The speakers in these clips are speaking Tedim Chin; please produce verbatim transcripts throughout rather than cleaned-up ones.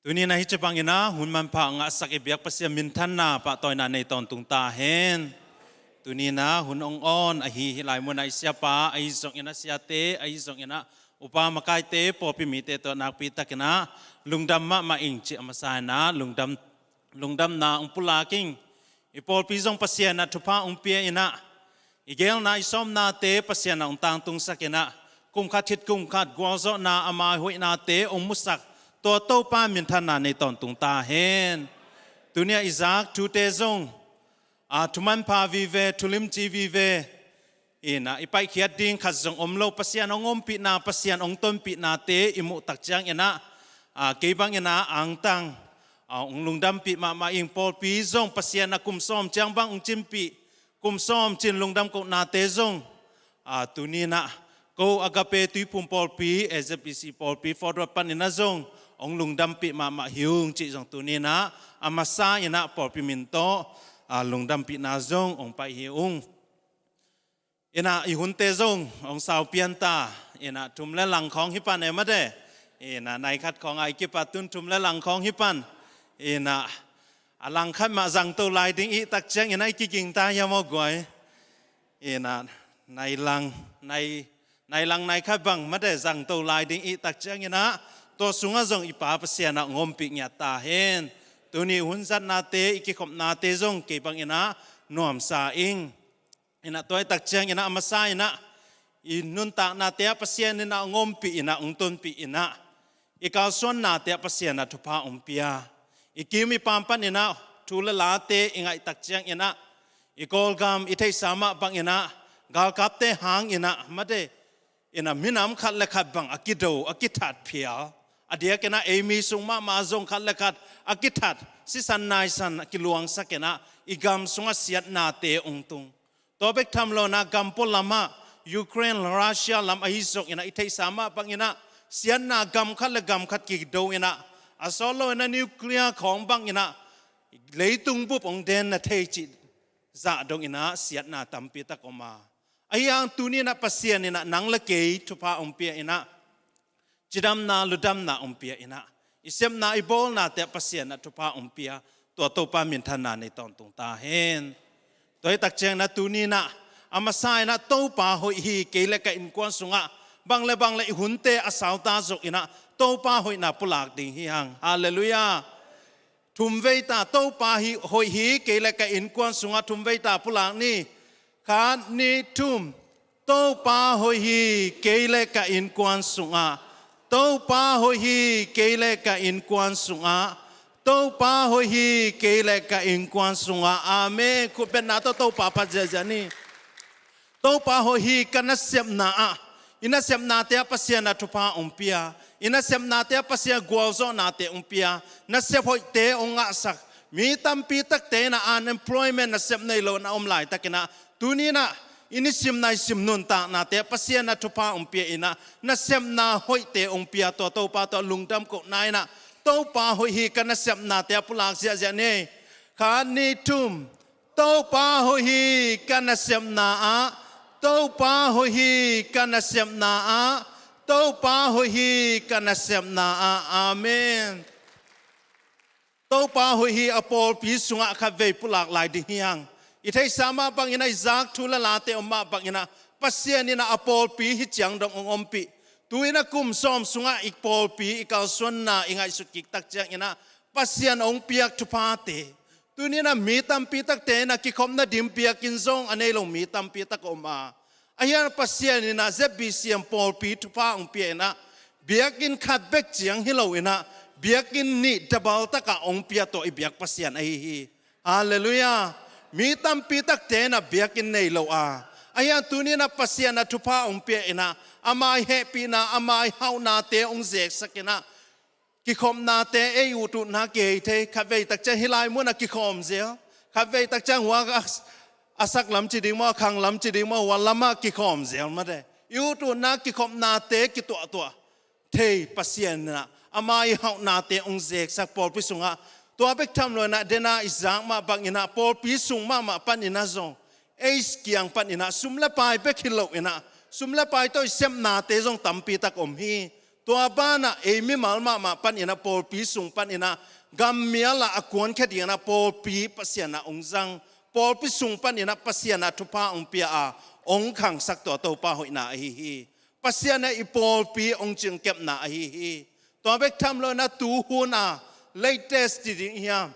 Tuni-in ah hih ci bangin ah hun manpha ngahsak i biak Pasian minthanna pahtawina nei tawntung ta hen. Tuni-in ah hun ong awn ahi hih lai munah i siapa ahi zongin ah siate ahi zongin ah upa makaite pawlpi mite tawh nakpi takin ah lungdam mahmah ing cih a masa-in ah lungdam, lungdamna ong pulak ing. I pawlpi zong Pasian ah thupha ong pia in ah i geelna i sawmnate Pasian ah ong tangtungsak in ah kum khat khit kum khat gualzawhna ama hoihnate ong musak tua Topa minthanna nei tawntung ta hen. Tuni-ah i zak thute zong a thumanpha vive thulimci vive in ah i paihkhiat ding khat zong om lo, Pasian ong ompihna Pasian ong tonpihnate i muh tak ciangin ah a kei bangin ah angtang a ong lungdampih mahmah ing. Pawlpi zong Pasian ah kum sawm ciang bang ong cinpih kum sawm cin lungdam kohnate zong a tuni-in ah ko Agape Tuiphum pawlpi, A Z B C pawlpi forward panin ah zong ong lungdampih mahmah hi ung cih zong tuni-in ah a masa-in ah pawlpi min tawh a lungdampihna zong ong pai hi ung. In ah i hunte zong ong saupian ta. In ah thum le lang khawng hi pan e mate. In ah nai khat khawng a i kipat tun thum le lang khawng hi pan. In ah a lang khat mah zangto lai ding i tak ciangin ah i kiging ta hiam aw guai? In ah nai lang, nai, nai lang nai khat bang mate zangto lai ding i tak ciangin ah tua sungah zong i Pa Pasian ah ong ompih ngiat ta hen. Tuni hun zatnate i kikhopnate zong kei bangin ah nuamsa ing. In ah tua i tak ciangin ah a masa-in ah i nuntaknate ah Pasian in ah ong ompih in ah ong tonpih in ah i kalsuannate ah Pasian ah thupha ong pia. I kim i pam panin ah thu le late i ngaih tak ciangin ah i Kawlgam i theihsa mah bangin ah galkapte hangin ah mate in ah minam khat le khat bang a kido a kithat phial, a diakin ah ei mi sung mahmah zong khat le khat a kithat sisan naisan a kiluangsak in ah i gam sungah siatnate ong tung. Tua bek tham lo-in ah gam pualam ah Ukraine, Russia lam ahi zongin ah i theihsa mah bangin ah siatna gam khat le gam khat kido in ah a sawt lo-in ah nuclear khawng bangin ah leitung bup ong den na thei cih zah dongin ah siatna tampi tak om a. Ahi hang tuni-in ah Pasian in ah nang le kei thupha ong pia in ah cidamna ludamna ong pia in ah i sepna i bawlnate ah Pasian ah thupha ong pia tua Topa minthanna nei tawntung ta hen. Tua i tak ciangin ah tuni-in ah a masa-in ah Topa hoih hi kei le ka innkuan sungah bang le bang le i hunte a sauta zongin ah Topa hoihna pulak ding hi hang. Halleluiah. Thum vei ta, Topa hi, hoih hi kei le ka innkuan sungah thum vei ta pulak ni. Khat ni thum. Topa hoih hi kei le ka innkuan sungah. Topa hoih hi kei le ka innkuan sungah. Topa hoih hi kei le ka innkuan sungah. Amen. Khutbetna tawh Topa phat ziahziah ni. Topa hoih hi, ka nasepna ah, i nasepnate ah Pasian ah thupha ong pia, i nasepnate ah Pasian gualzawhnate ong pia, nasep hoihte ong ngahsak mi tampi takte in ah unemployment, nasep nei lo na om laitakin ah tuni-in ah i nisim naisim nuntaknate ah Pasian ah thupha ong pia in ah nasepna hoihte ong pia tua Topa tawh lungdam kohna in ah Topa hoih hi ka nasepnate ah pulak ziahziah ni. Khat ni thum. Topa hoih hi ka nasepna ah. Topa hoih hi ka nasepna ah. Topa hoih hi ka nasepna ah. Amen. Topa hoih hi a pawlpi sungah khatvei pulak lai ding hi hang. I theihsa mah bangin ah, i zak thu le late om mah bangin ah Pasian in ah a pawlpi hi ciang dong ong ompih. Tu-in ah kum sawm sungah i pawlpi i kalsuanna i ngaihsut kik tak ciangin ah Pasian ong piak thuphate. Tuni-in ah mi tampi takte in ah kikhopna dim biakinn zong a nei lo mi tampi tak a om a. Ahi hang Pasian in ah Z B C M pawlpi thupha ong pia in ah biakinn khat bek ciang hi lo in ah biakinn nih double tak ah ong pia tua i biak Pasian ahi hi. Halleluiah. Mi tampi takte in ah biakinn nei lo a. Ahi hang tuni-in ah Pasian ah thupha ong pia in ah ama i hehpihna, ama i hauhnate ong zeksak in ah kikhopnate, ei ut utna kei thei, khatvei tak ciang hih lai munah kikhawm zel, khatvei tak ciang hua a, a sak lam ci ding maw, a khang lam ci ding maw, hua lamah kikhawm zel mate. I ut utna kikhopnate kituahtuah thei Pasian in ah ama i hauhnate ong zeksak pawlpi sungah. Tua bek tham lo in ah dena i zak mah bangin ah pawlpi sung mahmah panin ah zong ei kiang panin ah sum le pai bek hi lo in ah sum le pai tawh i sepnate zong tampi tak om hi. Tua banah ei mimal mahmah paninah pawlpi sung paninah gammial ah a kuankhia dinginah pawlpi Pasian ah hong zang, pawlpi sung paninah Pasian ah thupha hong pia a hong khangsak tua Topa hoihna ahi hi. Pasian ah i pawlpi hong cingkepna ahi hi. Tua bek tham loinah tuhun a latest ti ding hiam,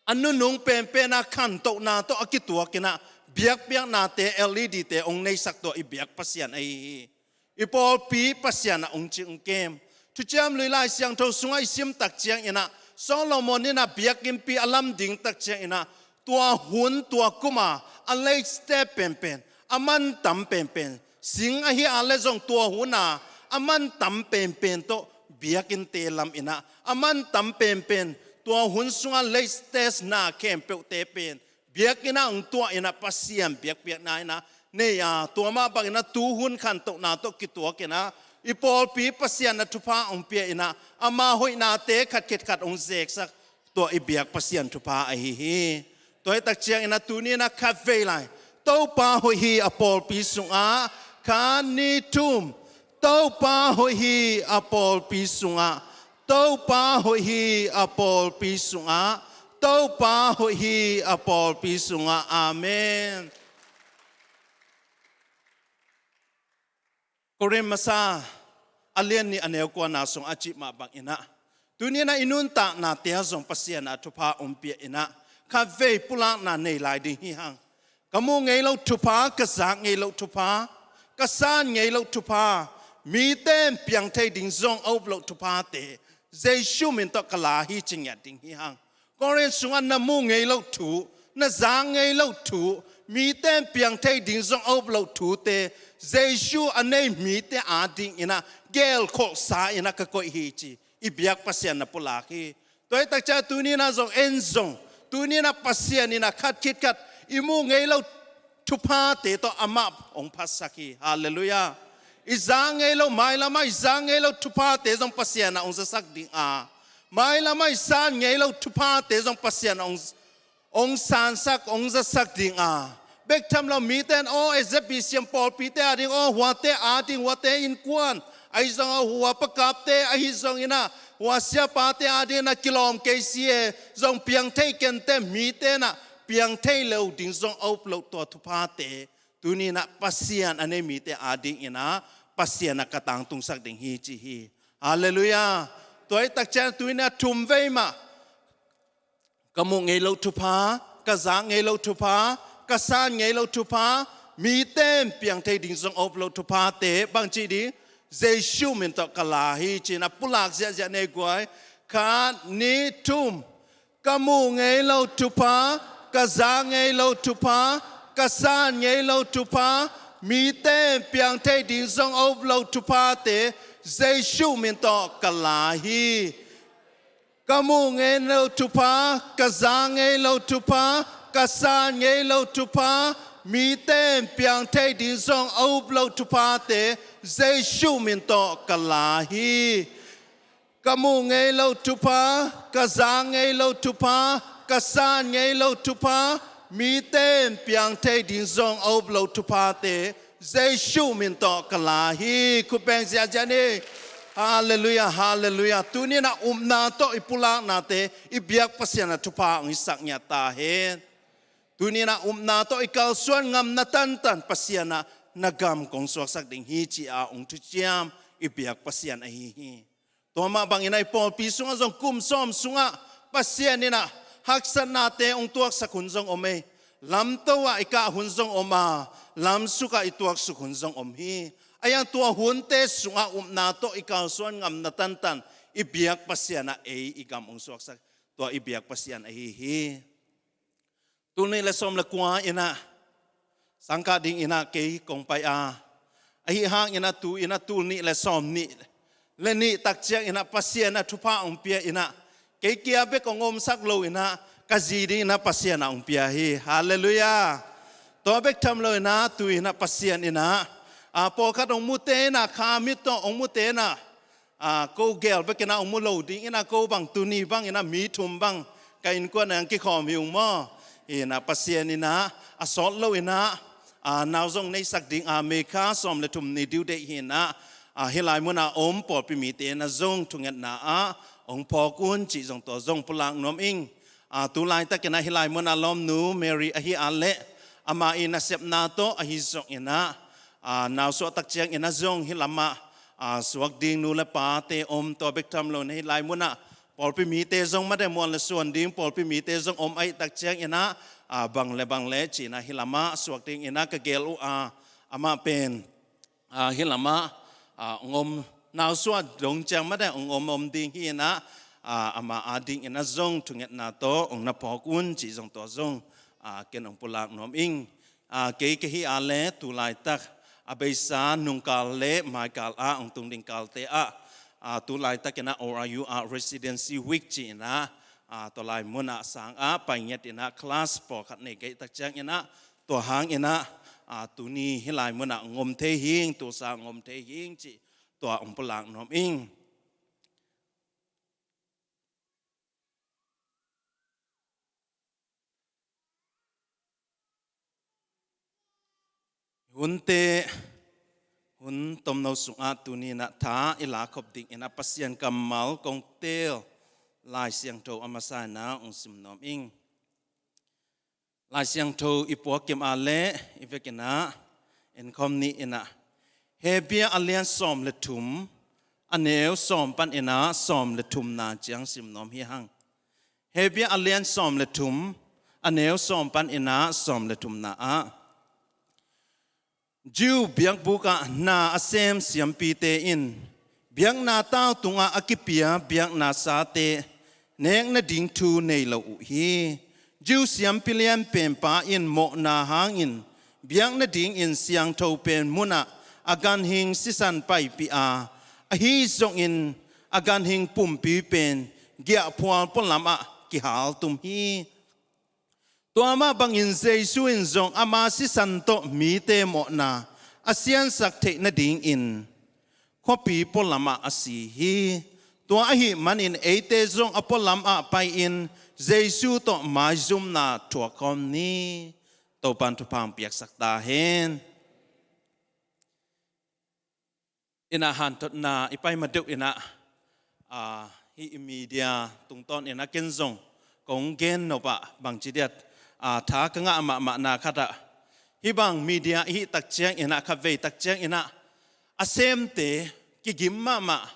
a nunung penpen a khantohna tawh a kituakinah biakpiaknate, L E D te hong neisak tua i biak Pasian ahi hi. I pawlpi Pasian ah hong cingkem. Thuciam Lui Lai Siangtho sungah i sim tak cianginah Solomon inah biakinnpi a lam ding tak cianginah tua hun tua kuma a latest penpen, a mantam penpen, sing ahi a le zong tua huna a mantam penpen tawh biakinnte lam inah a mantam penpen, tua hun sungah latest na khempeuhte pen biakinn ah hong tuah inah Pasian biakpiakna inah nei a, tua mah banginah tuhun khantohna tawh kituakinah i pawlpi Pasian ah thupha hong pia inah ama hoihnate khat khit khat hong zeksak tua i biak Pasian thupha ahi hi. Tua hi tak cianginah tuninah khatvei lai Topa hoih hi a pawlpi sungah, khat ni thum, Topa hoih hi a pawlpi sungah, Topa hoih hi a pawlpi sungah, Topa hoih hi a pawlpi sungah. Amen. Korin masa a lian nih a neu kuana sung a cih mah banginah tuninah i nuntaknate ah zong Pasian ah thupha hong pia inah khatvei pulakna nei lai ding hi hang. Ka muh ngei loh thupha, ka zak ngei loh thupha, ka san ngei loh thupha, mite in piang thei ding zong a up loh thuphate Jesu min tawh ka la hi ci ngiat ding hi hang. Korin sungah na muh ngei loh thu, na zak ngei loh thu, mite in piang thei ding zong a up loh thute Jesu a nei mite adinginah gelkholhsa inah ka koih hi ci i biak Pasian na pulak hi. Tua hi tak ciang tuninah zong en zong tuninah Pasian inah khat khit khat i muh ngei loh thuphate tawh amah hong phatsak hi. Halleluiah. I zak ngei loh, mailamah i zak ngei loh thuphate zong Pasian ah hong zasak ding a, mailamah i san ngei loh thuphate zong Pasian ah hong, hong sansak, hong zasak ding a. Bek tham lo mite in aw, S F B C M pawlpite ading aw, huate ading, huate innkuan, ahi zong a hua pakapte ahi zonginah hua siapate adinginah kilawm kei si e, zong piang thei kente, mite inah piang thei lo ding zong a up loh tua thuphate tuninah Pasian a nei mite adinginah Pasian ah ka tangtungsak ding hi ci hi. Halleluiah. Tua hi tak ciang tuninah thumvei mah ka muh ngei loh thupha, ka zak ngei loh thupha, ka san ngei loh thupha, mite in piang thei ding zong a up loh thuphate bangci ding Jesu min tawh ka la hi ci-in a pulak ziahziah nei guai. Khat, nih, thum. Ka muh ngei loh thupha, ka zak ngei loh thupha, ka san ngei loh thupha, mite in piang thei ding zong a up loh thuphate Jesu min tawh ka la hi. Ka muh ngei loh thupha, ka zak ngei loh thupha, ka san ngei loh thupha, mite in piang thei ding zong a up loh thuphate Jesu min tawh ka la hi. Ka muh ngei loh thupha, ka zak ngei loh thupha, ka san ngei loh thupha, mite in piang thei ding zong a up loh thuphate Jesu min tawh ka la hi. Khut beng ziahziah ni. Halleluiah, halleluiah. Tuninah upna tawh i pulaknate i biak Pasian ah thupha hong hisak ngiat ta hen. Tuninah upna tawh i kalsuan ngamna tantan Pasian ah na gam kong suaksak ding hi ci-a hong thuciam i biak Pasian ahi hi. Tua mah banginah i pawlpi sungah zong kum sawm sungah Pasian inah haksatnate hong tuaksak hun zong om ei. Lamto ah i kah hun zong om a, lamsuk ah i tuaksuk hun zong om hi. Ahi hang tua hunte sungah upna tawh i kalsuan ngamna tantan i biak Pasian ah ei i gam hong suaksak tua i biak Pasian ahi hi. Tul nih le sawm le kua inah sangkah dinginah kei kong pai a, ahi hanginah tu inah tul nih le sawm nih le nih tak cianginah Pasian ah thupha hong pia inah kei kia bek hong omsak lo inah ka zi dinginah Pasian ah hong pia hi. Halleluiah. Tua bek tham lo inah tu inah Pasian inah a, pawlkhat hong mute inah kha mit tawh hong mute inah a, ko gel bekinah hong mu lo dinginah ko bang tuni banginah mi thum bang ka innkuan ah hong kikhawm hi ung maw. Inah Pasian inah a sawt lo inah a, nau zong neisak ding a, May kha sawm le thum ni due date hi inah Ah, hih lai munah om pawlpi mite na zong thungetna ah hong phawk un cih zong tua zong pulak nuam ing. Ah, tu laitakin ah hih lai munah lawmnu Mary ahi ah leh amah i nasepna tawh ahi zongin ah, ah, nausuah tak ciangin ah zong hih lamah, ah, suak ding nu le pate om, tua bek tham lo in ah hih lai munah pawlpi mite zong mate muan le suan ding pawlpi mite zong om ahih tak ciangin ah, ah, bang le bang le ci-in ah hih lamah suak dingin ah ka gel uh a, amah pen, ah, hih lamah, ah, hong om, nausuah dong ciang mate hong om om ding hi-in ah, ah, amah adingin ah zong thungetna tawh hong na phawk un cih zong tua zong, ah, ken hong pulak nuam ing. Ah, kei ka hi ah leh tu laitak a beisa nungkal le maikal ah hong tung ding kalte ah, ah, tu laitakin ah O R U ah Residency Week ci-in ah, ah, tua lai munah sang ah pai ngiat in ah class pawlkhat nei kei tak ciangin ah, tua hangin ah, ah, tuni hih lai munah hong om thei hing, tu sang hong om thei hing cih tua hong pulak nuam ing. Hunte, hun tomno sungah tuni in ah tha i lakhop dingin ah Pasian kammal kong teel Lai Siangtho a masa in ah hong sim nuam ing. Lai Siangtho i puak kim ah leh i vekin ah en khawm ni in ah, Hebru a lian sawm le thum, a neu sawm panin ah sawm le thumna ciang sim nuam hi hang. Hebru a lian sawm le thum, a neu sawm panin ah sawm le thumna ah, Jew biakbuk ah na a sem siampite in biakna tau tungah a kipia biakna sate nek nading thu nei lo uh hi. Jew siampi lianpen pa in mawhna hangin biak nadingin siangtho pen munah a ganhing sisan paipih a, ahi zongin a ganhing pumpi pen giahphual pualamah kihaltum hi. Tua mah bangin Jesu in zong ama sisan tawh mite mawhna a siansak theih nadingin khuapi pualamah a si hi. Tua ahih manin eite zong a pualamah pai-in Jesu tawh maizumna thuak khawm ni. Topan thupha hong piaksak ta hen. In ah hanthotna i pai ma deuh in ah, ah, hih i media tungtawn in ah ken zong kong gen nop ah bangci diat, ah, tha ka ngah mahmahna khat ah, hih bang media i hih tak ciangin ah, khatvei tak ciangin ah a semte kigim mahmah.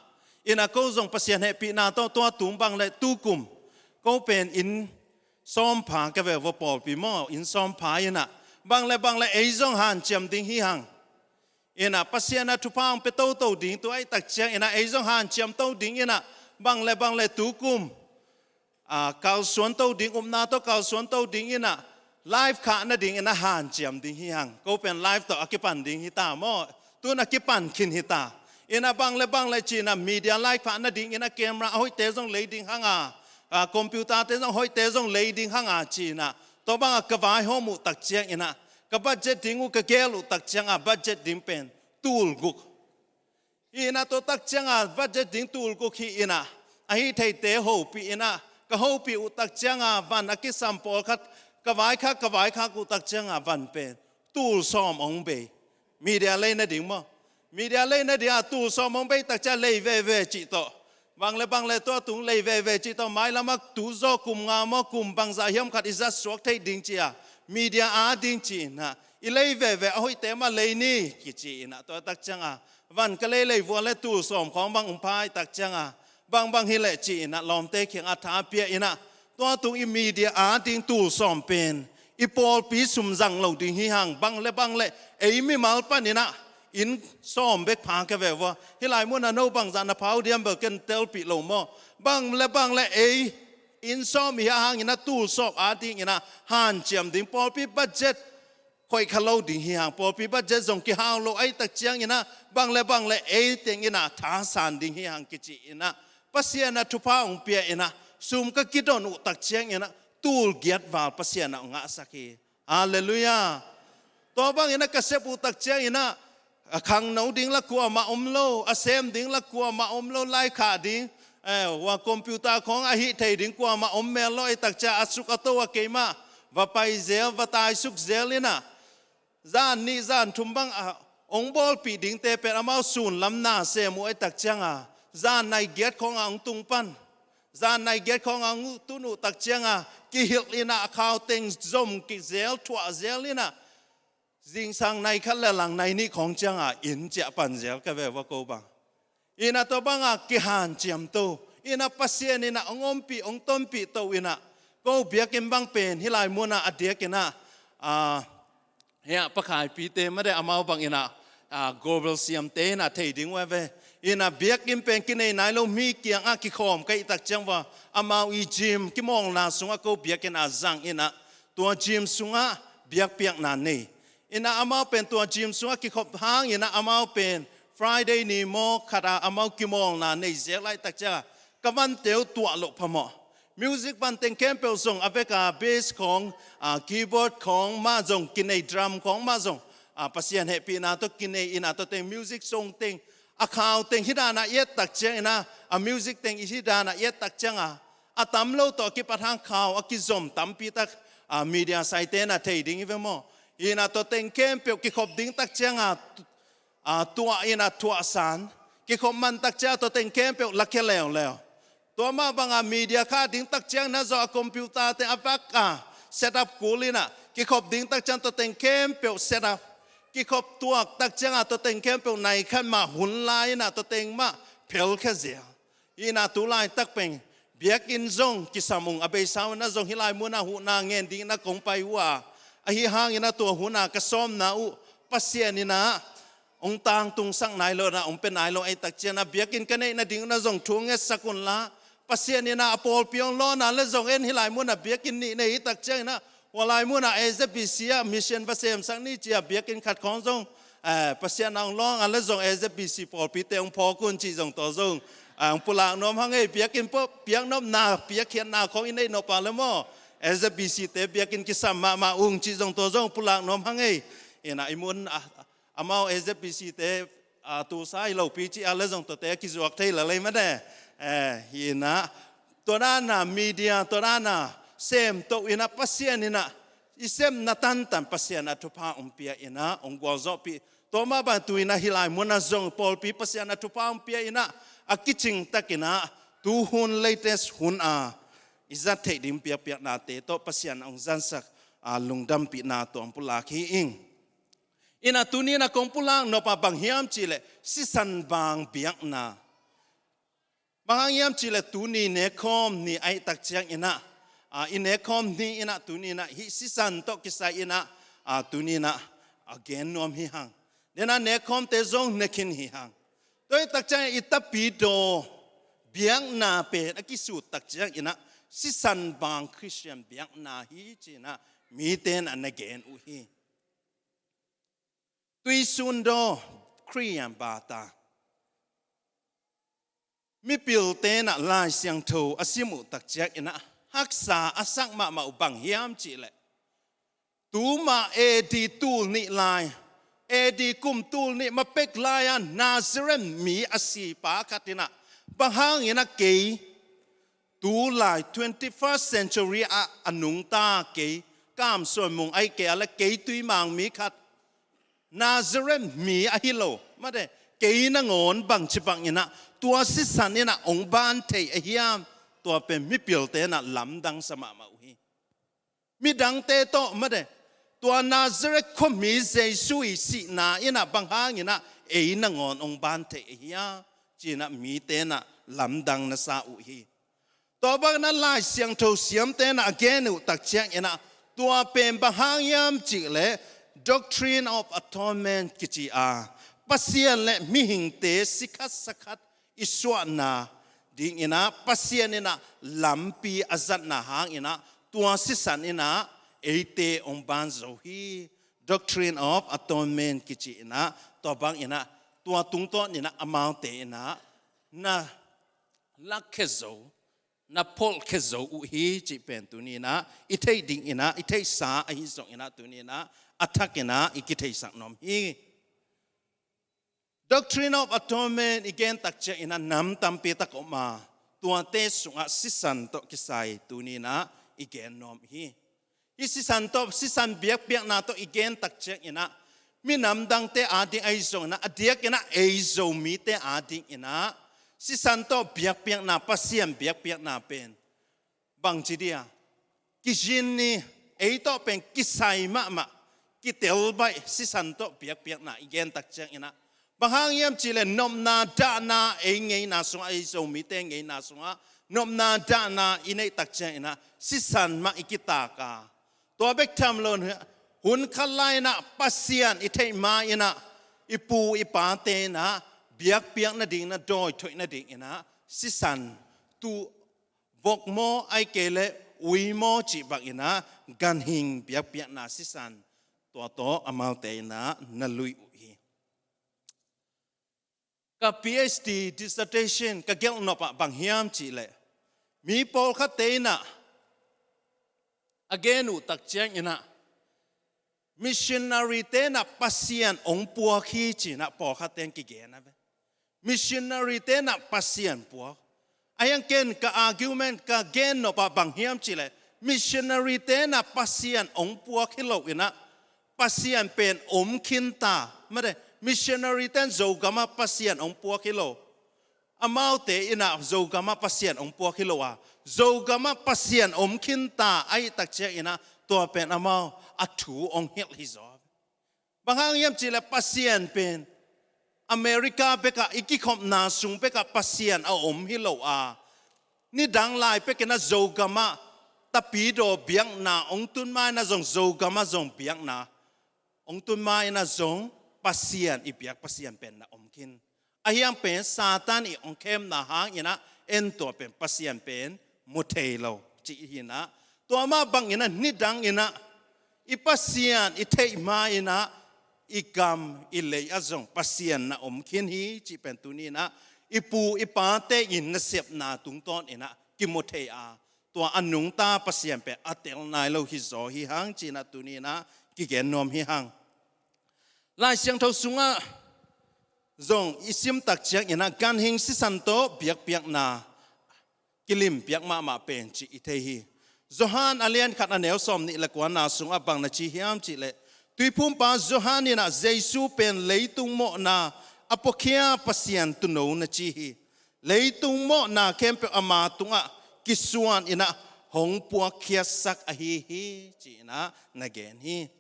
In ah ko zong Pasian hehpihna tawh tua tung bang le tukum ko pen inn sawm pha ka ve vua, pawlpi maw, inn sawm pha in ah bang le bang le ei zong hanciam ding hi hang. In ah Pasian a thupha hong pia toto ding, tua ahih tak ciangin ah ei zong hanciam to ding in ah bang le bang le tukum, ah, kalsuan to ding, upna tawh kalsuan to ding in ah live khah nadingin ah hanciam ding hi hang. Ko pen live tawh a kipan ding hi ta maw? Tun a kipan khin hi ta. In ah bang le bang le ci-in ah media live khah nadingin ah camera a hoihte zong lei ding hang a, ah, computer-te zong hoihte zong lei ding hang a ci-in ah, tua bang ah ka vaihawm uh tak ciangin ah, ka budget ding uh ka gel uh tak ciang ah budget ding pen tul guk. Hi in ah tua tak ciang ah budget ding tul guk hi in ah, a hih theite hopih in ah, ka hopih uh tak ciang ah van a kisam pawlkhat ka vaikhak, ka vaikhak uh tak ciang ah van pen tul sawm hong bei. Media lei nading maw? Media lei nading ah tul sawm hong bei tak ciang lei veve cih tawh, bang le bang le tua tung lei veve cih tawh, mailam ah tu zaw kum nga maw, kum bangzah hiam khat i zat suak theih ding ci-a, media ading ci-in ah i lei veve a hoihte mah lei ni kici in ah, tua tak ciang ah van ka lei lei vua le tul sawm khawng bang hong pha ahih tak ciang ah, bangbang hi leh ci-in ah lawmte kiangah tha pia in ah, tua tung i media ading tul sawm pen i pawlpi sum zang lo ding hi hang. Bang le bang le ei mimal panin ah inn sawm bek pha ka ve vua. Hih lai munah no bangzah na pha uh diam bel ken telpih lo maw? Bang le bang le ei inn sawm i hih hangin ah tul sawm adingin ah hanciam ding, pawlpi budget khoih kha lo ding hi hang. Pawlpi budget zong kihau lo ahih tak ciangin ah bang le bang le ei tengin ah thasan ding hi hang kici in ah, Pasian a thupha hong pia in ah sum ka kidon uh tak ciangin ah tul giat val Pasian ah hong ngahsak hi. Halleluiah. Tua bangin ah ka sep uh tak ciangin ah a khangno ding lah kuamah om lo, a sem ding lah kuamah om lo, lai khah ding, eh, ua computer khawng a hih thei ding kuamah om mel lo ahih tak ciang a suk a to a keimah va pai zel, va taisuk zel in ah, zan nih zan thum bang a hong bawlpih dingte pen amau sun lam na sem uh ahih tak cianga, zan nai giat khawngah hong tung pan, zan nai giat khawngah hong tun uh tak cianga kihilh inah a khau teng zom kizel thuah zel inah zingsang nai khat le lang nai nih khawng cianga inn ciah pan zel ka ve ua ko bang. Inah tua banga kihanciam to inah Pasian inah hong ompih hong tonpih to inah ko biakinn bang pen hih lai munah a diak inah, a, hiah pakhaipite made amau bang inah, a, gospel siamte inah thei ding uh a ve. Inah biakinn pen kinei nai lo mi kiangah kikhawm ka hih tak ciang ua amau i gym kimawlna sungah ko biakinn a zang inah tua gym sungah biakpiakna nei. Inah amau pen tua gym sungah kikhop hang inah amau pen Friday ni maw khat a amau kimawlna nei zel lai tak cianga ka vante uh tuah loh phamawh. Music van teng khempeuh zong a veka bass khawng, a, keyboard khawng mah zong kinei, drum khawng mah zong, a, Pasian hehpihna tawh kinei inah tua teng music song teng a khau teng hih danah i et tak ciang inah a music teng i hih danah i et tak cianga a tam lo tawh a kipat hang khau a kizom tampi tak, a, media saite inah thei ding i ve maw. Inah tua teng khempeuh kikhop ding tak cianga, a, tuah inah thuahsan kikhop man tak cianga tua teng khempeuh lakhia leuleu. Tua mah banga media kha ding tak ciang na zawh a computer te a vak a set up kul inah kikhop ding tak ciang tua teng khempeuh set up. Kikhop tuak tak cianga tua teng khempeuh nai khat mah hun lai inah tua teng mah phelkhia zel. Inah tu laitak pen biakinn zong kisam ung a beisa uh na zong hih lai munah huhna ngen ding inah kong pai uh a, ahi hang inah tua hunah ka sawmna uh Pasian inah hong tangtungsak nai lo inah hong pia nai lo ahih tak cianga biakinn ka neih nading uh na zong thu ngetsak unla Pasian inah a pawlpi hong lawnna le zong en hih lai munah biakinn nih nei hih tak ciang inah hua lai munah A Z B C ah mission va semsak ni ci-a biakinn khat khawng zong, eh, Pasian a hong lawnga le zong A Z B C pawlpite hong phawk un cih zong tawh zong, eh, hong pulak nuam hang ei. Biakinn pawh piaknopna piakkhiatna khawng i neih nop a le maw A Z B C te biakinn kisam mahmah ung cih zong tawh zong pulak nuam hang ei. Inah i mun, ah, amau A Z B C te, a, tusa hi lopi ci a le zong tuate a kizuak thei la lei made. Eh, hi inah tua dana media tua dana sem to inah Pasian inah i sepna tantan Pasian a thupha hong pia inah hong gualzawhpih. Tua mah bang tu inah hih lai munah zong pawlpi Pasian a thupha hong pia inah a kicing tak inah tuhun latest hun a i zat theih ding biakpiaknate tawh Pasian a hong zansak, a, lungdampihna tua hong pulak hi ing. Inah tuni inah kong pulak nop a bang hiam cihleh sisan bang biakna. Bang hang hiam cihleh tuni nekkhawm ni ahih tak ciang inah, a, i nekkhawm ni inah tuni inah hih sisan tawh kisai inah, a, tuni inah a gen nuam hi hang. Denah nekkhawmte zong nekhin hi hang. Tua ahih tak ciang i tapidaw biakna pen a kisut tak ciang inah sisan bang Khristian biakna hi ci inah mite inah na gen uh hi. Tuisun daw, Khristian bata. Mipilte inah Lai Siangtho a sim uh tak ciang inah haksa a sak mahmah uh bang hiam cihleh tuma A D tul nih lai, A D kum tul nih mapek lai-a Nazareth mi a sipa khat inah bang hang inah kei tu lai twenty-first century ah a nungta kei Kam Suan Mung ahih kei a le kei Tuimang mi khat Nazareth mi ahi lo made kei nangawn bangci bang inah tua sisan inah hong ban thei a hiam? Tua pen mipilte inah lamdang sa mahmah uh hi. Midangte tawh made tua Nazareth khuami Jesu i sihna inah bang hang inah ei nangawn hong ban thei a hiam ci inah mite inah lamdang na sa uh hi. Tua bang inah Lai Siangtho siamte inah a gen uh tak ciang inah tua pen bang hang hiam cihleh Doctrine of Atonement kici a Pasian le mihingte sikhat sakhat i suahna ding inah Pasian inah lampi a zatna hang inah tua sisan inah eite hong ban zo hi. Doctrine of Atonement kici inah tua bang inah tua tungtawn inah amaute inah na lakkhia zo, na pholhkhia zo uh hi cih pen tuni inah i theih ding inah i theihsa ahi zong inah tuni inah a thak inah i kitheisak nuam hi. Doctrine of Atonement i gen tak ciang inah nam tampi tak om a tuate sungah sisan tawh kisai tuni inah i gen nuam hi. Hih sisan tawh sisan biakpiakna tawh i gen tak ciang inah minam dangte ading ahi zongin ah, a diakin ah ei Zomite adingin ah sisan tawh biakpiakna, Pasian biakpiakna pen bangci dia, kizin ni, ei tawh pen kisai mahmah, kitel baih sisan tawh biakpiakna i gen tak ciangin ah, bang hang hiam cihleh nopna dahna ei ngeina sungah, ei Zomite ngeina sungah nopna dahna i neih tak ciangin ah sisan mah i kitak a, tua bek tham lo, hun khat lai-in ah Pasian i theih ma-in ah i pu i pate in ah biakpiak nadingin ah, dawi thoih nadingin ah sisan, tu vok maw, ahih kei leh ui maw cih bangin ah ganhing biakpiakna sisan tua tawh amaute in ah na lui uh hi. Ka PhD dissertation ka gelhnop ah bang hiam cihleh, mi pawlkhatte in ah a gen uh tak ciangin ah, missionary-te in ah Pasian hong puak hi ci-in ah pawlkhatte in kigen a ve. Missionary-te in ah Pasian puak. Ahi hang ken ka argument, ka gennop ah bang hiam cihleh, missionary-te in ah Pasian hong puak hi lo in ah, Pasian pen om khin ta. Mate, missionary-te in Zogam ah Pasian hong puak hi lo. Amaute in ah Zogam ah Pasian hong puak hi lo a, Zogam ah Pasian om khin ta ahih tak ciangin ah, tua pen amau a thu hong hilh hi zaw. Bang hang hiam cihleh Pasian pen America bekah, i kikhopna sung bekah Pasian a om hi lo a, nidang lai pekin ah Zogam ah Tapidaw biakna hong tun ma-in ah zong, Zogam ah zong biakna hong tun ma-in ah zong, Pasian i biak Pasian pen na om khin. Ahi hang pen Satan i hong khemna hangin ah en, tua pen Pasian pen mu thei lo cih hi in ah, tua mah bangin ah nidangin ah i Pasian i theih ma-in ah i gam i lei ah zong Pasian na om khin hi cih pen tuni in ah i pu i pate in nasepna tungtawnin ah kimu thei a, tua a nungta Pasian pen a tel nai lo hi zaw hi hang ci-in ah tuni in ah kigen nuam hi hang. Lai Siangtho sungah zong i sim tak ciangin ah ganhing sisan tawh biakpiakna kilimpiak mahmah pen cih i thei hi. Johan a lian khat a neu sawmnih le kuana sungah bang na ci hiam cihleh, Tuiphumpa Johan in ah Jesu pen leitung mawhna a puakhia Pasian tuuno na ci hi. Leitung mawhna khempeuh ama tungah kisuan in ah hong puakkhiatsak ahi hi ci-in ah na gen hi.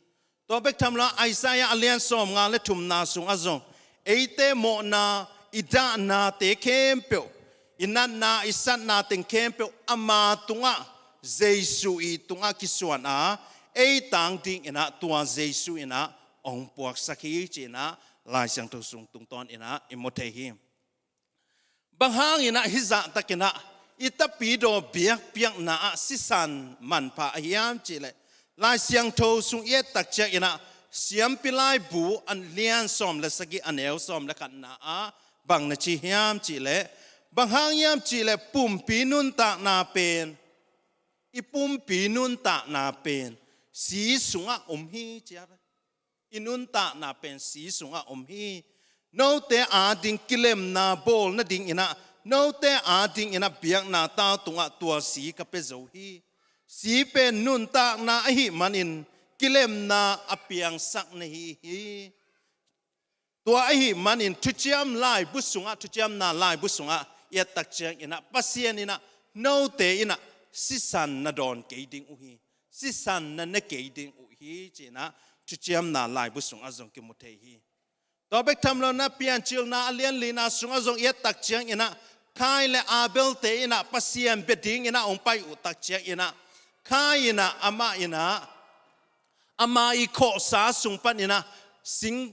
Tua bek tham lo, Isaiah a lian sawmnga le thumna sungah zong, eite mawhna, i dahnate khempeuh, i natna, i satna teng khempeuh ama tungah, Jesu i tungah kisuan a, ei tang dingin ah tua Jesu in ah hong puaksak hi ci-in ah Lai Siangtho sung tungtawnin ah i mu thei hi. Bang hangin ah hih zahtakin ah i Tapidaw biakpiakna ah sisan manpha a hiam cihleh, Lai Siangtho sung i et tak ciangin ah Siampi Laibu a lian sawm le sagih a neu sawm le khatna ah bang na ci hiam cihleh, bang hang hiam cihleh pumpi nuntakna pen, i pumpi nuntakna pen si sungah om hi ci a ve. I nuntakna pen si sungah om hi. Note ading kilemna bawl nadingin ah, note adingin ah biakna tau tungah tua si ka pia zo hi. Si pen nuntakna ahih manin kilemna a piangsak na hi hi. Tua ahih manin Thuciam laibu sungah, Thuciamna laibu sungah i et tak ciangin ah Pasian in ah note in ah sisan na dawn kei ding uh hi, sisan na ne kei ding uh hi ci-in ah Thuciamna laibu sungah zong kimu thei hi. Tua bek tham lo in ah Piancilna a lian lina sungah zong i et tak ciangin ah Kain le Abel-te in ah Pasian bia dingin ah hong pai uh tak ciangin ah Kain in ah amah in ah ama i khawhsa sung panin ah sing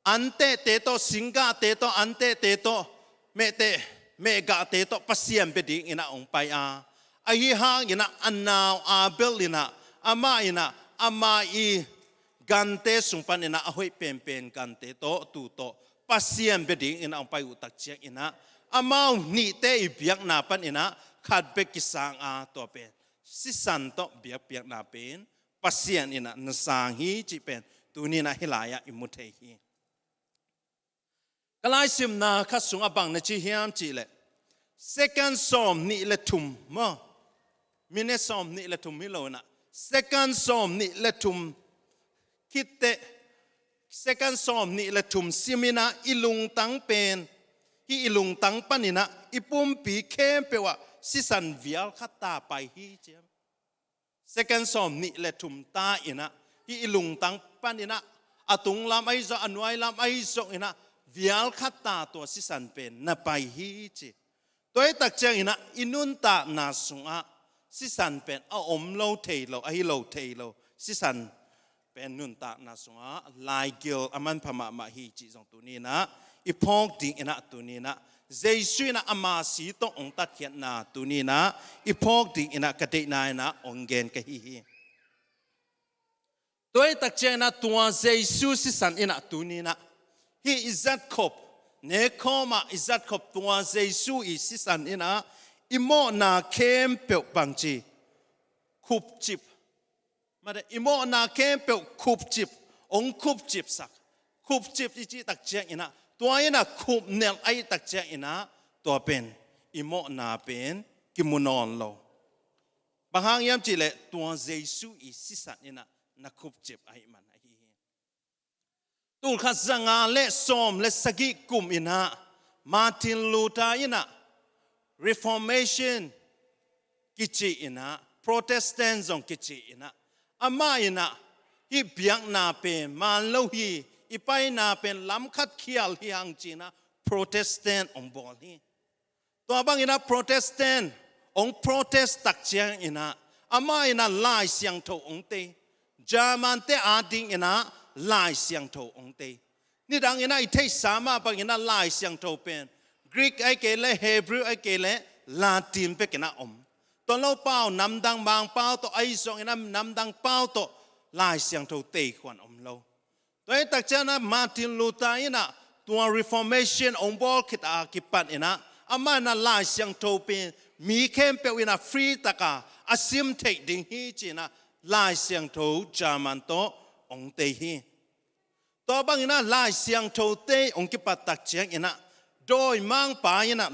antehte tawh, singgahte tawh, antehte tawh, mehteh, mehgahte tawh Pasian bia dingin ah hong pai a, ahi hangin ah a nau Abel in ah, amah in ah ama i gante sung panin ah a hoih penpen gante tawh, tuu tawh Pasian bia dingin ah hong pai uh tak ciangin ah amau nihte i biakna panin ah khat bek kisang a, tua pen sisan tawh biakpiakna pen Pasian in ah na sang hi cih pen tuni in ah hih lai-ah i mu thei hi. Ka laisimna khat sungah bang na ci hiam cihleh, second sawmnih le thum maw, minute sawmnih le thum hi lo in ah, second sawmnih le thum khit teh Second Sawm nih le thum sim in ah i lungtang pen, hih i lungtang panin ah i pumpi khempeuh ah sisan vial khat ta pai hi, ci. Second Sawm nih le thum ta in ah hih i lungtang panin ah a tunglam ahi zong, a nuailam ahi zong in ah vial khat ta tua sisan pen na pai hi, ci. Tua hi tak ciangin ah i nuntakna sungah sisan pen a om lo thei lo, a hi lo thei lo. Sisan pen nuntakna sungah laigil a manpha mahmah hi cih zong tuni in ah i phawk dingin ah, tuni in ah Jesu in ah ama si tawh hong tatkhiatna tuni in ah i phawk dingin ah ka deihna in ah hong gen ka hi hi. Tua hi tak ciangin ah tua Jesu sisan in ah tuni in ah hih i zatkhop, nekhawm ah i zatkhop tua Jesu i sisan in ah i mawhna khempeuh bangci khupcip, mate, i mawhna khempeuh khupcip, hong khupcipsak. Khupcip i cih tak ciangin ah tua in ah khupnelh a hih tak ciangin ah tua pen i mawhna pen kimu nawn lo. Bang hang hiam cih leh tua Jesu i sisan in ah na khupcip ahih man ahi hi. Tul khat za nga le sawm le sagih kum in ah Martin Luther in ah Reformation kici in ah, Protestant zong kici in ah, amah in ah hih biakna pen man lo hi, i paina pen lam khat khial hi hang ci in ah Protestant hong bawl hi. Tua bangin ah Protestant hong protest tak ciangin ah amah in ah Lai Siangtho hong tei. German te adingin ah Lai Siangtho hong tei. Nidangin ah i theihsa mah bangin ah Lai Siangtho pen Greek ahih kei leh, Hebrew ahih kei leh, Latin bekin ah om. Tua lo pau namdang Mangpau tawh, ahi zongin ah namdang pau tawh Lai Siangtho tei khuan om lo. Tua hi tak ciangin ah Martin Luther in ah tua Reformation hong bawl khit a kipan in ah amah in ah Lai Siangtho pen mi khempeuh in ah free tak a a sim theih ding hi ci in ah Lai Siangtho German tawh hong tei hi. Tua bangin ah Lai Siangtho tei hong kipat tak ciangin ah dawimangpa in ah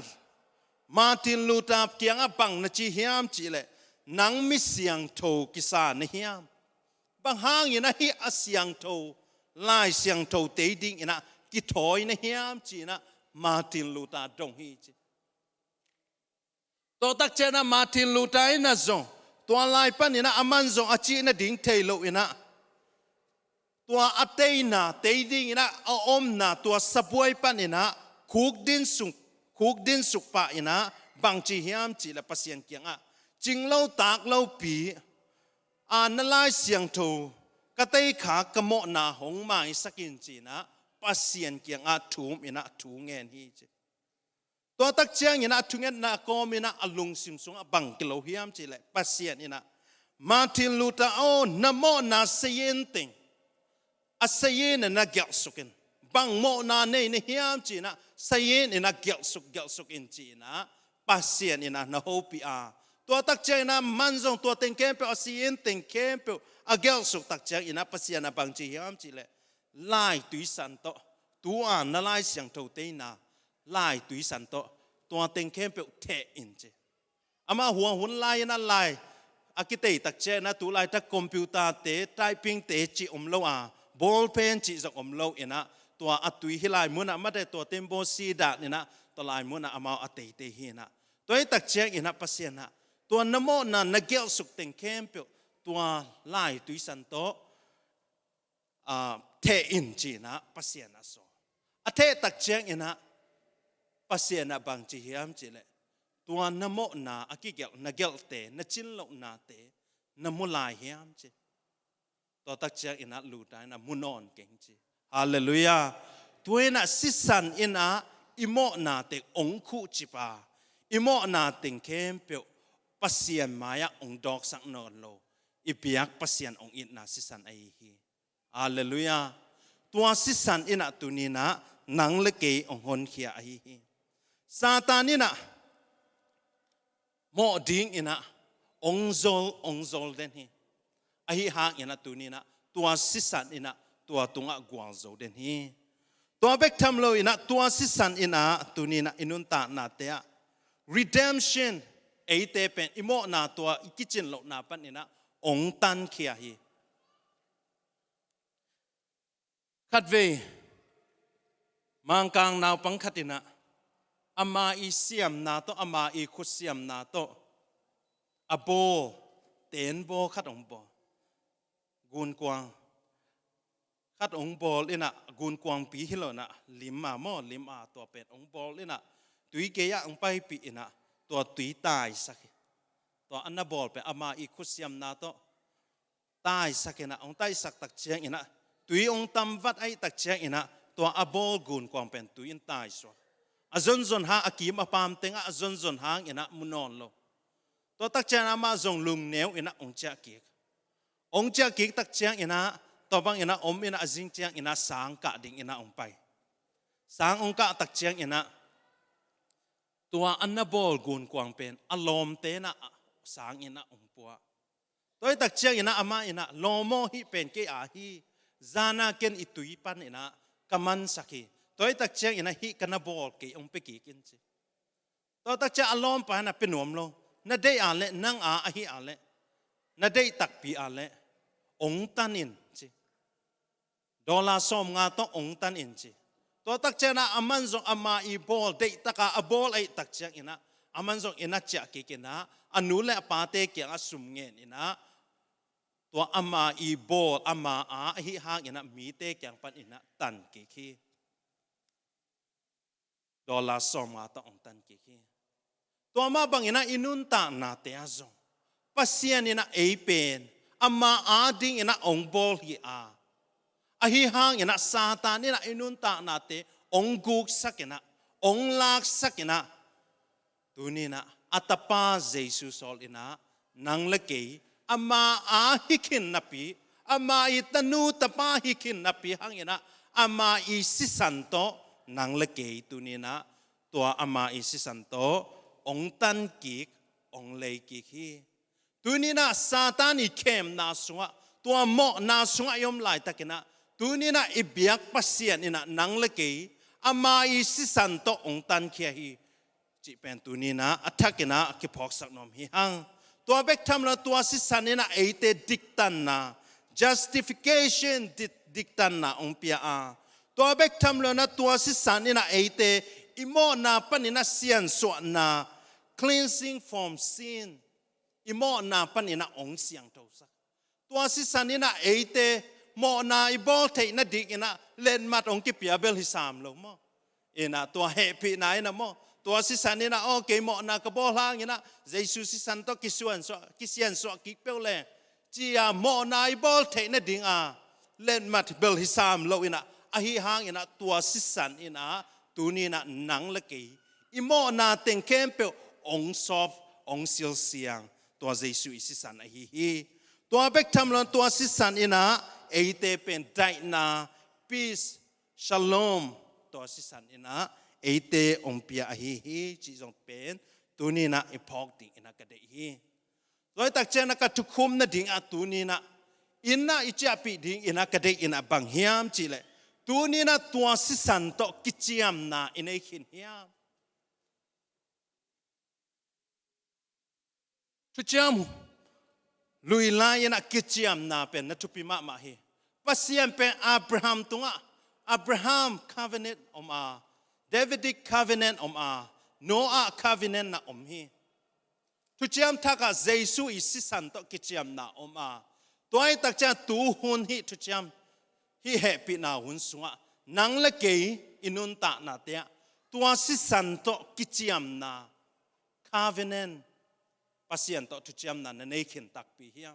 Martin Luther kiangah bang na ci hiam cih leh, nang mi siangtho kisa na hiam? Bang hangin ah hih a siangtho Lai Siangtho tei dingin ah kithawi na hiam ci in ah Martin Luther dong hi ci. Tua tak ciangin ah Martin Luther in ah zong tua lai panin ah aman zong a cih nading thei lo in ah tua a teina, tei dingin ah a omna tua sabuai panin ah khukdin suk, khukdin suk pah in ah bang ci hiam cih leh Pasian kiangah, cing lo tak lopi a na Lai Siangtho ka tei kha ka mawhna hong maisak in ci in ah Pasian kiangah thum in ah thu ngen hi ci. Tua tak ciangin ah thungetna kawmin ah a lungsim sungah bang kilo hiam cih leh Pasian in ah Martin Luther aw, na mawhna sayin teng a sayin in ah gelhsuk in. Bang mawhna nei na hiam ci in ah sayin in ah gelhsuk, gelhsuk in ci in ah Pasian in ah na hopih a. Tua tak ciangin ah aman zong tua teng khempeuh, a sayin teng khempeuh a gelhsuk tak ciangin ah Pasian ah bang ci hiam cih leh, Lai Tuisan tawh, tu-a na Lai Siangtho teina Lai Tuisan tawh tua teng khempeuh theh in ci. Amah hua hun lai in ah lai a kitei tak ciangin ah tu laitak computer te, typing te cih om lo a, ball pen cih zong om lo in ah tua a tui hih lai munah, mate, tua tembaw sidan in ah tua lai munah amau a teitei hi in ah. Tua hi tak ciangin ah Pasian ah tua na mawhna na gelhsuk teng khempeuh tua Lai Tuisan tawh a, theh in ci in ah Pasian ah sawl. A theh tak ciangin ah Pasian ah bang ci hiam cih leh, tua na mawhna a kigelh, na gelhte, na cin lohnate na mu lai hiam ci. Tua tak ciangin ah Luther in ah mu nawn keng ci. Halleluiah. Tua in ah sisan in ah i mawhna teng hong khuhcip a, i mawhna teng khempeuh Pasian mai-ah hong dawksak nawn lo, i biak Pasian hong itna sisan ahi hi. Halleluiah. Tua sisan in ah tuni in ah nang le kei hong honkhia ahi hi. Satan in ah mawh dingin ah hong zol, hong zol den hi. Ahi hangin ah tuni in ah tua sisan in ah tua tungah gualzo den hi. Tua bek tham lo in ah tua sisan in ah tuni in ah i nuntaknate ah redemption, eite pen i mawhna tua i kicin lohna panin ah hong tankhia hi. Khatvei Mangkang naupang khat in ah ama i siamna tawh, ama i khut siamna tawh a bawl, ten bawl khat hong bawl. Gunkuang khat hong bawl in ah, gunkuangpi hi lo in ah, lim a maw, lim a tua pen hong bawl in ah, tui gei ah hong paipih in ah, tua tui taisak hi. Tua a na bawl pen ama i khut siamna tawh taisak in ah, hong taisak tak ciangin ah, tui hong tam vat ahih tak ciangin ah, tua a bawl gunkuang pen tui in taisuak. A zonzon hang, a kim a paam teng ah a zonzon hangin ah mu nawn lo. Tua tak ciangin ah amah zong lungneu in ah hong ciah kik. Hong ciah kik tak ciangin ah, tua bangin ah om in ah, a zing ciangin ah sang kah dingin ah hong pai. Sang hong kah tak ciangin ah, tua a na bawl gunkuang pen a lawmte in ah sangin ah hong puah. Tua ahih tak ciangin ah amah in ah, "Lawm aw, hih pen kei aa hi, zan a ken i tui panin ah ka mansak hi. Tua ahih tak ciangin ah hih ka na bawl kei hong pia kik in," ci. Tua tak ciang a lawmpa in ah, "Pia nuam lo, na deih a leh, nang aa ahi a leh, na deih takpi a leh hong tan in," ci. "Dollar sawmnga tawh hong tan in," ci. Tua tak ciangin ah aman zong ama i bawl, deih tak a a bawl ahih tak ciangin ah, aman zong inn ah ciah kik in ah, a nu le a pate kiangah sum ngen in ah, tua ama i bawl, ama aa ahih hangin ah mite kiang panin ah tan kik hi. Dollar sawmnga tawh hong tan kik hi. Tua mah bangin ah i nuntaknate ah zong, Pasian in ah ei pen ama aa dingin ah hong bawl hi a, ahi hangin ah Satan in ah i nuntaknate hong guksak in ah, hong laksak in ah, tuni in ah a tapa Jesu sawl in ah, nang le kei ama aa hi khin napi, ama i tanu tapa hi khin napi hangin ah, ama i sisan tawh nang le kei tuni in ah, tua ama i sisan tawh hong tan kik, hong lei kik hi. Tuni in ah Satan i khemna sungah, tua mawhna sungah i om laitakin ah, tuni in ah i biak Pasian in ah nang le kei ama i sisan tawh hong tankhia hi, cih pen tuni in ah a thakin ah kiphawksak nuam hi hang. Tua bek tham lo, tua sisan in ah eite diktanna, justification, dik-, diktanna hong pia a, tua bek tham lo in ah tua sisan in ah eite i mawhna panin ah siansuahna, cleansing from sin, i mawhna panin ah hong siangthosak. Tua sisan in ah eite mawhna i bawl theih nadingin ah letmat hong kipia bel hi sam lo maw. In ah tua hehpihna in ah maw, tua sisan in ah, "Aw, kei mawhna ka bawl hangin ah Jesu sisan tawh kisuansuah, kisiansuah kik peuh le," ci-a mawhna i bawl theih nading a letmat bel hi sam lo in ah, ahi hangin ah tua sisan in ah tuni in ah nang le kei i mawhna teng khempeuh hong sawp, hong silsiang, tua Jesu i sisan ahi hi. Tua bek tham lo in tua sisan in ah eite pen daihna, peace, shalom, tua sisan in ah eite hong pia ahi hi, cih zong pen tuni in ah i phawk dingin ah ka deih hi. Tua ahih tak ciangin ah ka thukhun nading ah tuni in ah, in ah i ciahpih dingin ah ka deih in ah bang hiam cih leh, tuni in ah tua sisan tawh kiciamna i nei khin hiam? Thuciam lui lai in ah kiciamna pen na thupi mahmah hi. Pasian pen Abraham tungah, Abraham covenant om a, Davidic covenant om a, Noah covenant na om hi. Thuciam Thak ah Jesu i sisan tawh kiciamna om a, tua ahih tak ciang tuhun hih thuciam, hih hehpihna hun sungah nang le kei i nuntaknate ah tua sisan tawh kiciamna, covenant, Pasian tawh thuciamna na nei khin takpi hiam?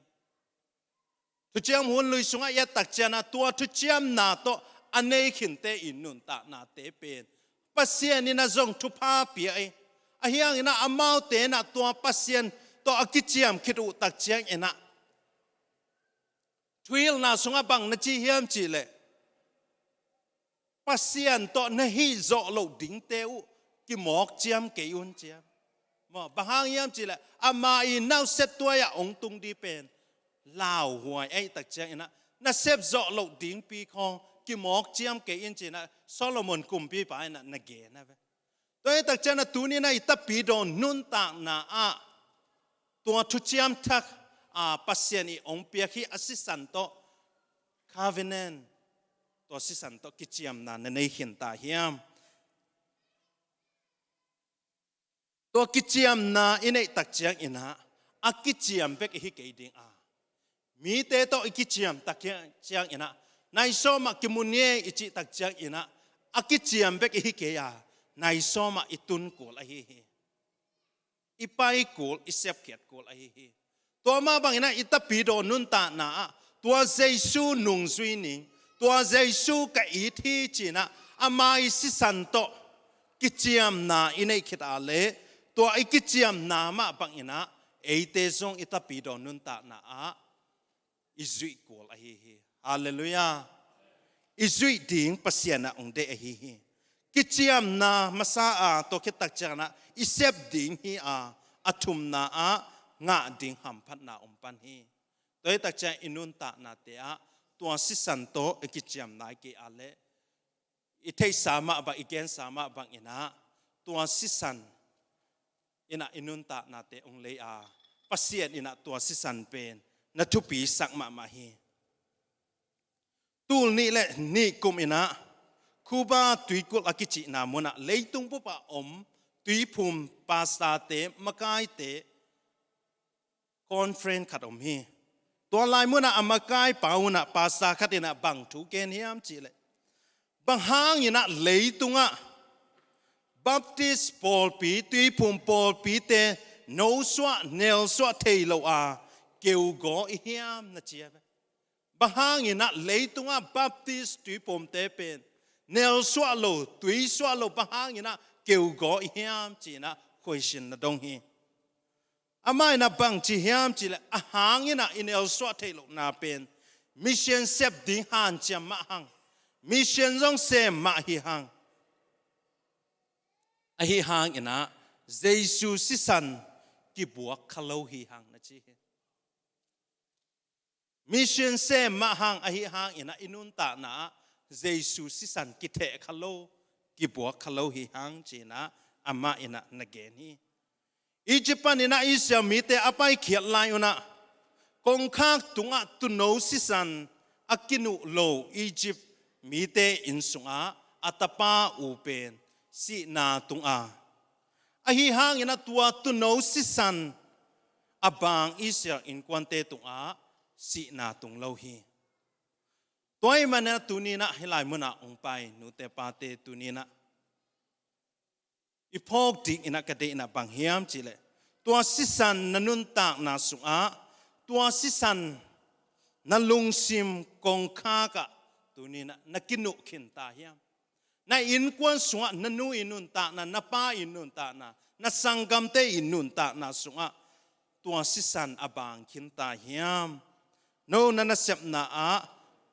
Thuciam hun lui sungah i et tak ciangin ah tua thuciamna tawh a nei khinte i nuntaknate pen Pasian in ah zong thupha pia hi. Ahi hangin ah amaute in ah tua Pasian tawh a kiciam khit uh tak ciangin ah thuhilhna sungah bang na ci hiam cih leh, Pasian tawh na hih zawh loh dingte uh kimawk ciam kei un, ciam. Maw, bang hang hiam cih leh, ama i nauset tuai ah hong tung ding pen lauhuai ahih tak ciangin ah, na sep zawh loh dingpi khawng kimawk ciam kei in ci-in ah Solomon kumpipa in ah na gen a ve. Tua ahih tak ciangin ah tuni in ah i tapidaw nuntakna ah tua Thuciam Thak, a, Pasian i hong piak hih a sisan tawh covenant, tua sisan tawh kiciamna na nei khin ta hiam? Tua kiciamna i neih tak ciangin ah a kiciam bek i hi kei ding a, mite tawh i kiciam tak ciangin ah, nai sawmah kimu ni ei i cih tak ciangin ah a kiciam bek i hi kei a, nai sawmah i tun kul ahi hi. I pai kul, i sepkhiat kul ahi hi. Tua mah bangin ah i tapidaw nuntakna ah tua Jesu nungzui ning, tua Jesu ka it hi ci-in ah ama i sisan tawh kiciamna i neih khit a leh, tua i kiciamna mah bangin ah eite zong i tapidaw nuntakna ah i zuih kul ahi hi. Halleluiah. I zuih ding Pasian ah hong deih ahi hi. Kiciamna masa a, tua khit tak ciangin ah i sep ding hi a, a thumna ah ngah ding hamphatna om pan hi. Tua hi tak ciang i nuntaknate ah tua sisan tawh i kiciamna i kei a leh, i theihsa mah bang, i gensa mah bangin ah tua sisan in ah i nuntaknate hong lei a, Pasian in ah tua sisan pen na thupisak mahmah hi. Tul nih le nih kum in ah Cuba tuikulh a kicihna mun ah leitung bup ah om tuiphum pastorte, makaite conference khat om hi. Tua lai mun ah a makaipa un ah pastor khat in ah bang thu gen hiam cih leh, bang hangin ah leitung ah Baptist pawlpi, tuiphum pawlpite nosuah nelsuah thei lo a keugaw i hiam, na ci a ve. Bang hangin ah leitung ah Baptist tuiphumte pen nelsuah lo, tuisuah lo, bang hangin ah keugaw i hiam ci-in ah question na dong hi. Amah in ah bang ci hiam cih leh, a hangin ah i nelsuah theih lohna pen mission sep ding hanciam mah hang, mission zong sem mah hi hang. Ahi hangin ah Jesu sisan kibuak kha lo hi hang, na ci hi. Mission sem mah hang, ahi hangin ah i nuntakna ah Jesu sisan kitheh kha lo, kibuak kha lo hi hang ci-in ah amah in ah na gen hi. Egypt panin ah Israel mite a paikhiat lai un ah kongkhak tungah tuuno sisan a kinuh lo Egypt mite inn sungah a tapa u pen sihna tung a, ahi hangin ah tua tuuno sisan a baang Israel innkuante tungah sihna tung lo hi. Tua ahih manin ah tuni-in ah hih lai mun ah hong pai nute pate, tuni-in ah i phawk dingin ah ka deihna bang hiam cih leh, tua sisan na nuntakna sungah, tua sisan na lungsim kongkhak ah tuni-in ah na kinuh khin ta hiam? Na innkuan sungah na nu i nuntakna, na pa i nuntakna, na sanggamte i nuntakna sungah tua sisan a baang khin ta hiam? No na nasepna ah,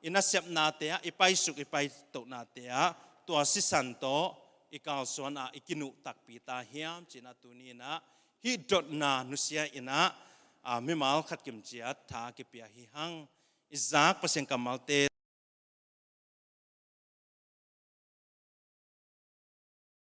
i nasepnate ah, i paisuk i paitohnate ah tua sisan tawh i kalsuan ah i kinuh takpi ta hiam ci-in ah tuni-in ah hih dotna nusia-in ah, a, mimal khat kimciat tha kipia hi hang. I zak Pasian kammalte